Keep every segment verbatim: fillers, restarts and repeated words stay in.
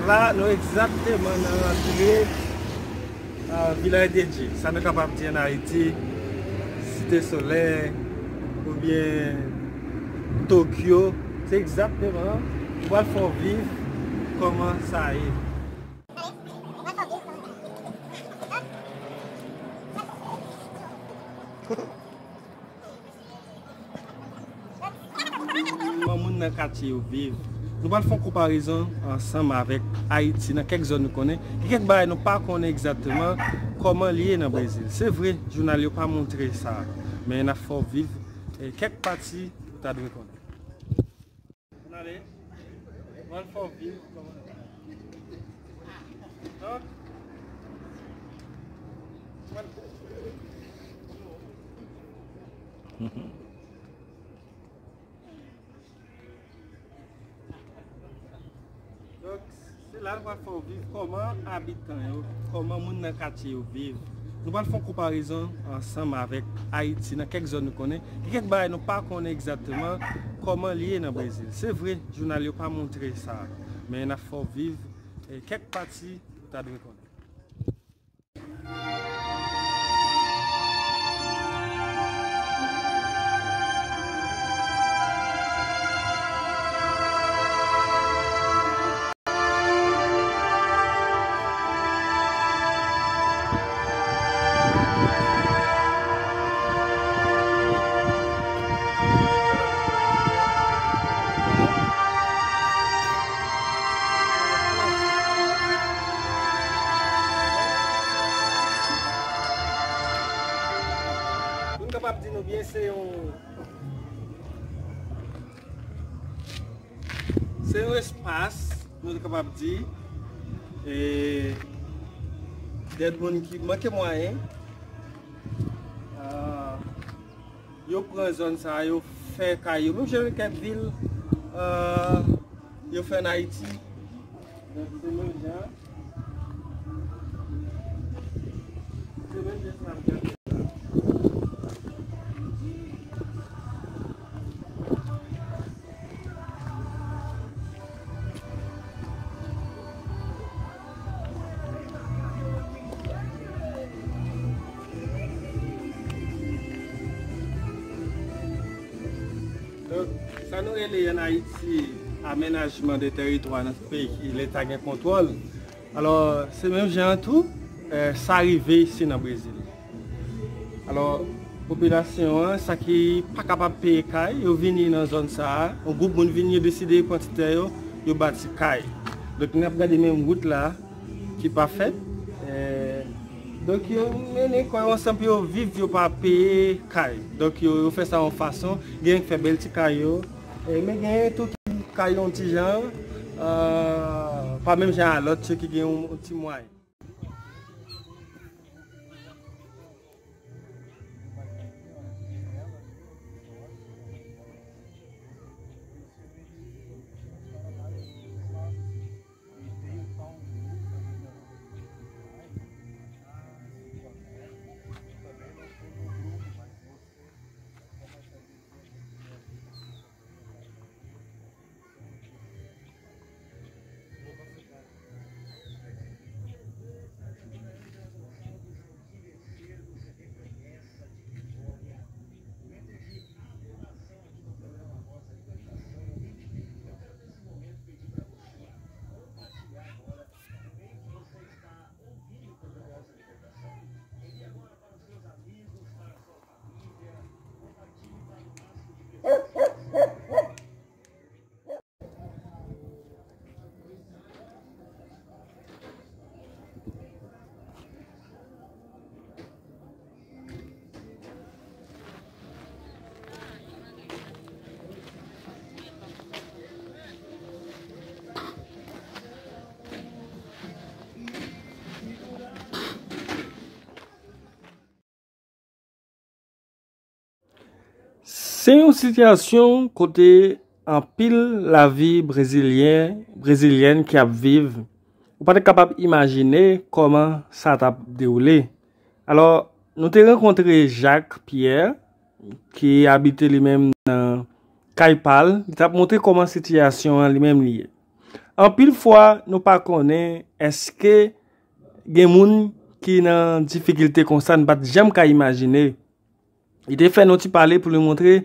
La, nou egzakteman nan rantre, ah, Vilaj de Dye. Sa nou kapab di ann Ayiti, Site Solèy, oubyen Tokyo. Se egzakteman, nou pral fè w viv kòman sa ye. Kòman moun nan katye yo viv. Nou pral fè yon konparezon ansanm avèk Ayiti nan kèk zòn nou konnen. Gen kèk bagay nou pa konnen egzakteman kòman li ye nan Brezil. Se vre, jounal yo pa montre sa, men n ap fè w viv, eh, kèk pati ou ta dwe konnen. Ann ale. Mwen fò viv kòman. Donk, mwen, donk, se la nou pral fè w viv kòman abitan yo, kòman moun nan katye yo viv. Nou pral fè yon konparezon ansanm avèk Ayiti nan kèk zòn nou konnen. Gen kèk bagay nou pa konnen egzakteman kòman li ye nan Brezil. Se vre, jounal yo pa montre sa, men n ap fè w viv, eh, kèk pati ou ta dwe konnen. Pou n kapab di nou byen, se yon, se yon espas, nou kapab di, e, dèt moun ki manke mwayen. Ah, yo pran zòn sa a, yo fè kay yo. Menm jan kèk vil, ah, yo fè ann Ayiti. Donk, se menm jan. Se menm jan sa n ap gade la. Donk, sa nou rele ann Ayiti amenajman de teritwa nan peyi ki Leta gen kontwòl. Alò, se menm jan an tou, eh, sa rive isi nan Brezil. Alò, popilasyon an, sa ki pa kapab peye kay, yo vini nan zòn sa a. Yon gwoup moun vini, yo deside pran ti tè yo, yo bati kay. Donk, n ap gade menm wout la ki pa fèt. Eh, donk, yo mennen kò yo ansanm pou yo viv, yo pa peye kay. Donk, yo, yo fè sa yon fason, gen k fè bèl ti kay yo. Eh, men gen tou ki kay yon ti jan, eh, pa menm jan a lòt yo ki gen yon ti mwayen. Se yon sitiyasyon kote anpil lavi brezilyen, brezilyèn ki ap viv, ou pa t kapab imajine kòman sa t ap dewoule. Alò, nou te rankontre Jacques Pierre, ki abite li menm nan kay pa l, li t ap montre kòman sitiyasyon an li menm li ye. Anpil fwa, nou pa konnen èske gen moun ki nan difikilte konsa, n pa t janm ka imajine. Li te fè nou ti pale pou li montre,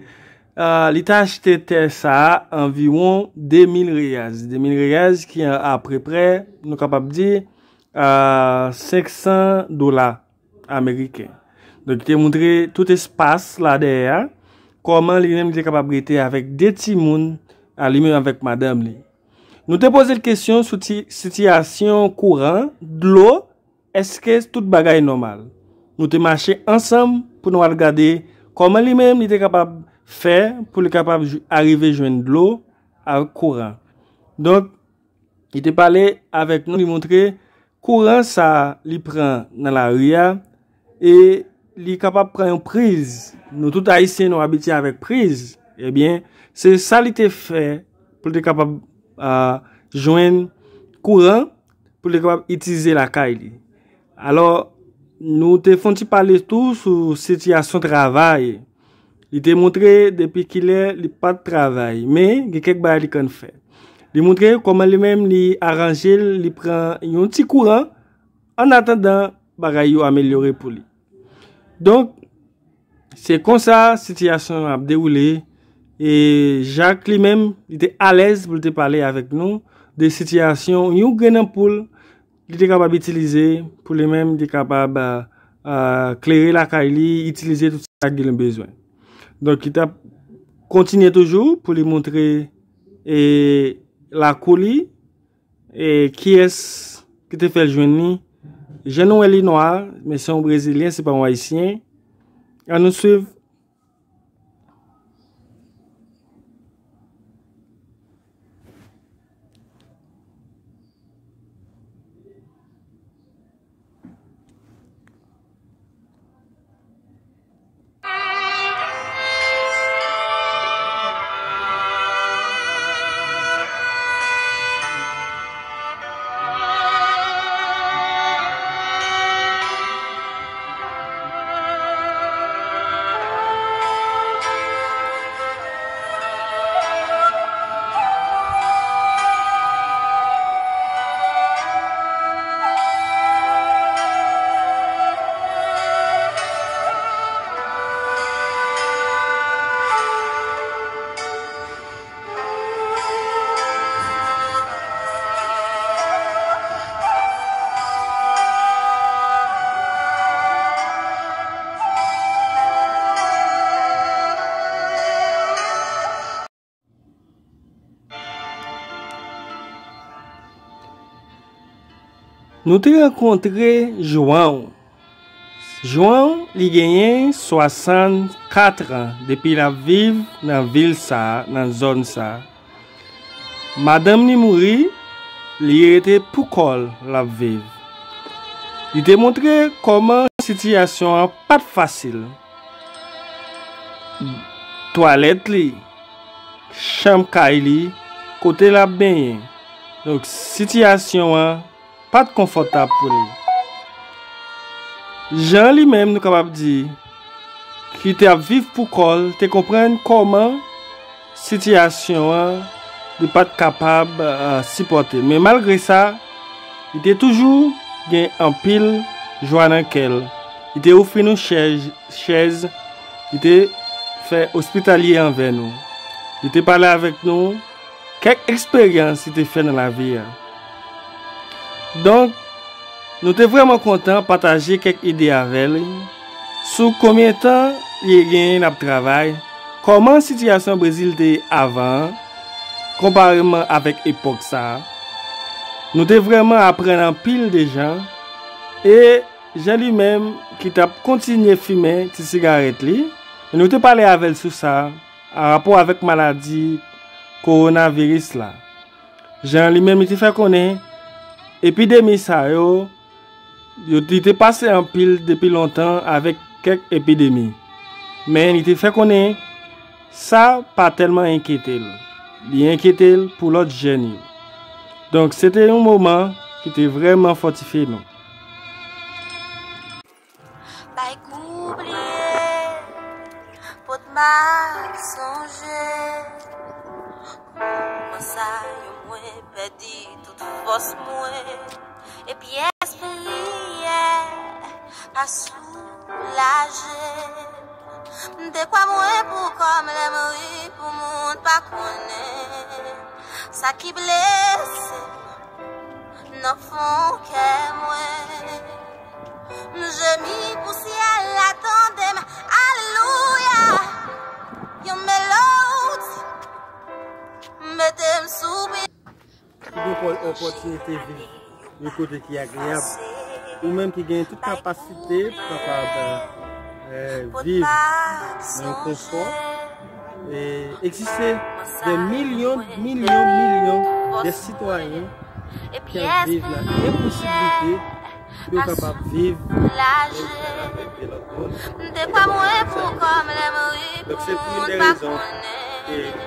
ah, li te achte tè sa a anviwon de mil reyaz. De mil reyaz ki apeprè, nou kapab di, ah, senk san dola ameriken. Donk, li te montre tout espas la dèyè a, kòman li menm li te kapab rete avèk de timoun, a li menm avèk madanm li. Nou te poze l kesyon sou ti, sitiyasyon kouran, dlo, èske tout bagay nòmal. Nou te mache ansanm pou nou al gade kòman li menm li te kapab fè pou li kapab jou- arive jwenn dlo ak kouran. Donk, li te pale avèk nou, li montre kouran sa li pran nan lari a, e li kapab pran yon priz. Nou tout Ayisyen, nou abitye avèk priz. Ebyen, se sa li te fè pou li te kapab, ah, jwenn kouran pou li te kapab itilize lakay li. Alò, nou te fè yon ti pale tou sou sitiyasyon travay. Li te montre depi kilè li pa t travay, men gen kèk bagay li konn fè. Li montre kòman li menm li aranje l, li pran yon ti kouran, annatandan bagay yo amelyore pou li. Donk, se konsa sitiyasyon an ap dewoule, e Jak li menm, li te alèz pou li te pale avèk nou de sitiyasyon yon grenn anpoul li te kapab itilize pou li menm, li te kapab, ah, ah, klere lakay li, itilize tout sa ke li bezwen. Donk, li t ap kontinye toujou pou li montre, e, lakou li, e, kiyès ki te fè l jwenn li. Jan nou wè li nwa, men se yon Brezilyen, se pa yon Ayisyen. Ann nou swiv. Nou te rankontre João. João, li genyen swasannkat an depi l ap viv nan vil sa a, nan zòn sa a. Madanm li mouri, li rete pou kò l l ap viv. Li te montre kòman sitiyasyon an pa t fasil. Twalèt li, chanm kay li, kote l ap benyen. Donk, sitiyasyon an pa t konfòtab pou li. Jan li menm, nou kapab di, ki te ap viv pou kò l, te konprann kòman sitiyasyon an, li pa t kapab, ah, sipòte. Men malgre sa, li te toujou gen anpil jwa nan kè l. Li te ofri nou chèz, chèz, li te fè ospitalye anvè nou. Li te pale avèk nou kèk eksperyans li te fè nan lavi a. Donk, nou te vrèman kontan pataje kèk ide avè li sou konbyen tan li genyen l ap travay, kòman sitiyasyon Brezil te ye avan an, konpareman avèk epòk sa a. Nou te vrèman aprann anpil de Jan, e Jan li menm ki t ap kontinye fimen ti sigarèt li, e nou te pale avè l sou sa, an rapò avèk maladi kowonaviris la. Jan li menm, li te fè konnen epidemi sa yo, yo, li te pase anpil depi lontan avèk kèk epidemi. Men li te fè konnen sa pa tèlman enkyete l. Li enkyete l pou lòt jèn yo. Donk, se te yon moman ki te vrèman fòtifye nou. Bay kou bliye, pot mal sonje. Kòman sa yon Mwen pèdi tout fòs mwen, epi espri a soulaje m. M te kwè mwen pou kò m lè m ri pou moun pa konnen sa ki blese m nan fon kè mwen. M jemi pou syèl la tande m, alelouya. Yon melodi mete m sou pye. Ki gen opò- opòtinite viv yon kote ki agreyab. Ou menm ki gen tout kapasite pou kapab, eh, viv nan yon konfò. E egziste de milyon, milyon, milyon de sitwayen ki ap viv nan enposiblite pou yo kapab viv. M te kwè mwen pou kò m lè m ri pou moun pa konnen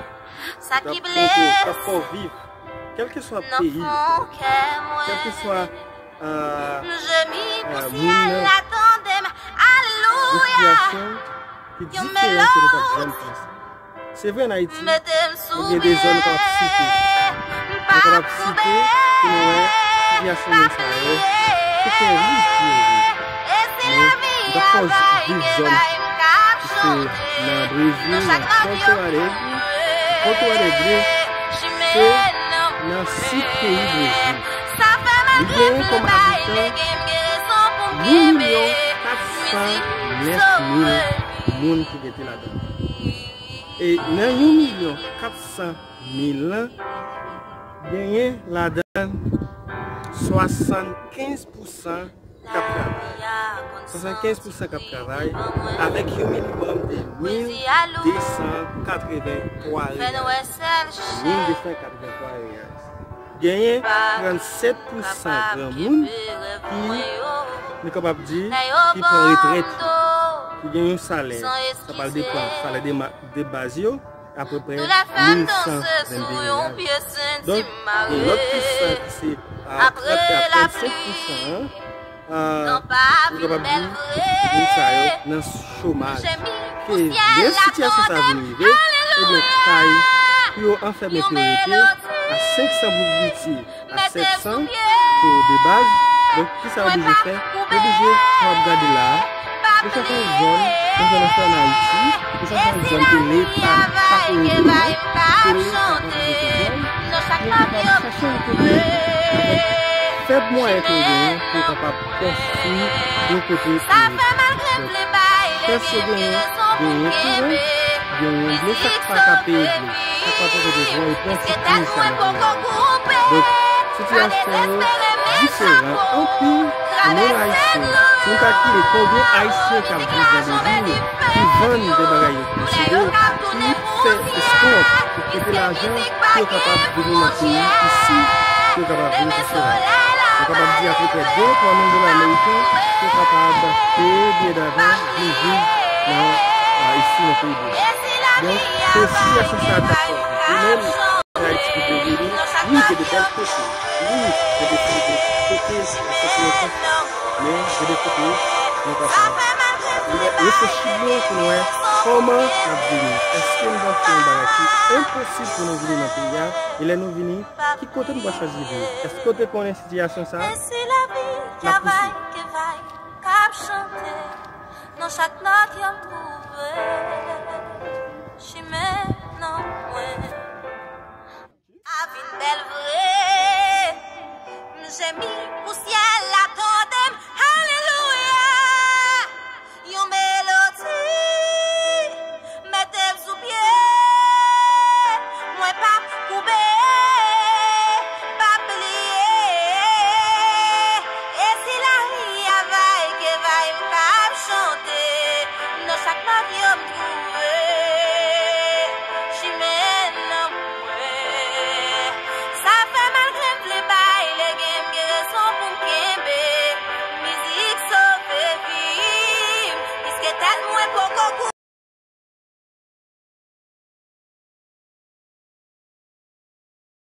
sa ki blese m. Kèlkeswa peyi, kèlkeswa, euh, euh, moun nan, gen sitiyasyon ki diferan ke nou pa t janm panse. Se vre, an Ayiti, nou gen de zòn nou kapab site. Nou kapab site pou nou wè sitiyasyon moun sa yo, se tèrib pou yo viv. Men, m t ap fè w viv zòn ki se nan Brezil, nan Porto Alegre. Porto Alegre, se nan sid peyi Brezil. Li genyen kòm abitan yon milyon kat san nèf mil moun ki rete ladan. E nan yon milyon kat san mil lan, genyen ladan swasannkenz pousan k ap travay. Swasannkenz pousan k ap travay avèk yon minimòm de mil de san katrevenntwa reyal. Mil de san katrevenntwa reyal. Genyen trannsèt pousan granmoun ki, nou kapab di, ki pran retrèt yo, ki gen yon salè, sa pral depann, salè de ma- de baz yo, apeprè mil san vennde reyal. Donk, gen lòt pousan ki se, a, trant a trannsenk pousan an, a, nou kapab di, moun sa yo nan chomaj. Ke lè sitiyasyon sa vin rive, ebyen, kay pou yo anfèmen pou yo rete a senk san goud Ayiti, a sèt san pou de baz. Donk, kisa yo oblije fè? Yo oblije, w ap gade la a, yo chèche yon zòn, yon zòn anfè an Ayiti, yo chèche yon zòn ke Leta pa ko ede yo, ke Leta pa ko ede yo, pou yo kapab chache yon kote avèk fèb mwayen ke yo genyen, pou yo kapab konstwi yon kote pou yo rete. Donk, chans yo genyen, genyen kouran, genyen dlo, chak fwa ka peye dlo, chak fwa ka peye dlo, yo pran ti kriz sa nan peyi a. Donk, sitiyasyon yo diferan. Anpil moun ayisyen, si nou ta kilkile konbyen ayisyen k ap viv nan Brezil ki vann de bagay yo posede, ki fè eskonp, ki prete lajan, pou yo kapab vini nan peyi isi, pou yo kapab vin chèche lavi. Nou kapab di apeprè de twa mil dola ameriken pou yo kapab peye biyè davyon, vin viv nan, a, isi nan peyi Brezil. Donk, se sitiyasyon sa a k ap fè nou menm, Ayiti ki te vini, wi, gen de bèl kote, wi, gen de, gen de kote, men gen de kote, nou kapab reflechi byen pou nou wè kòman n ap vini. Èske n va fè yon bagay ki enposib pou nou vini nan peyi a? E lè nou vini, ki kote nou va chwazi vini? Èske w te konnen sitiyasyon sa a? N ap pouse. K ap chante nan chak nòt yo m twouve chimen nan mwen. A vin bèl vre, m jemi pou syèl la.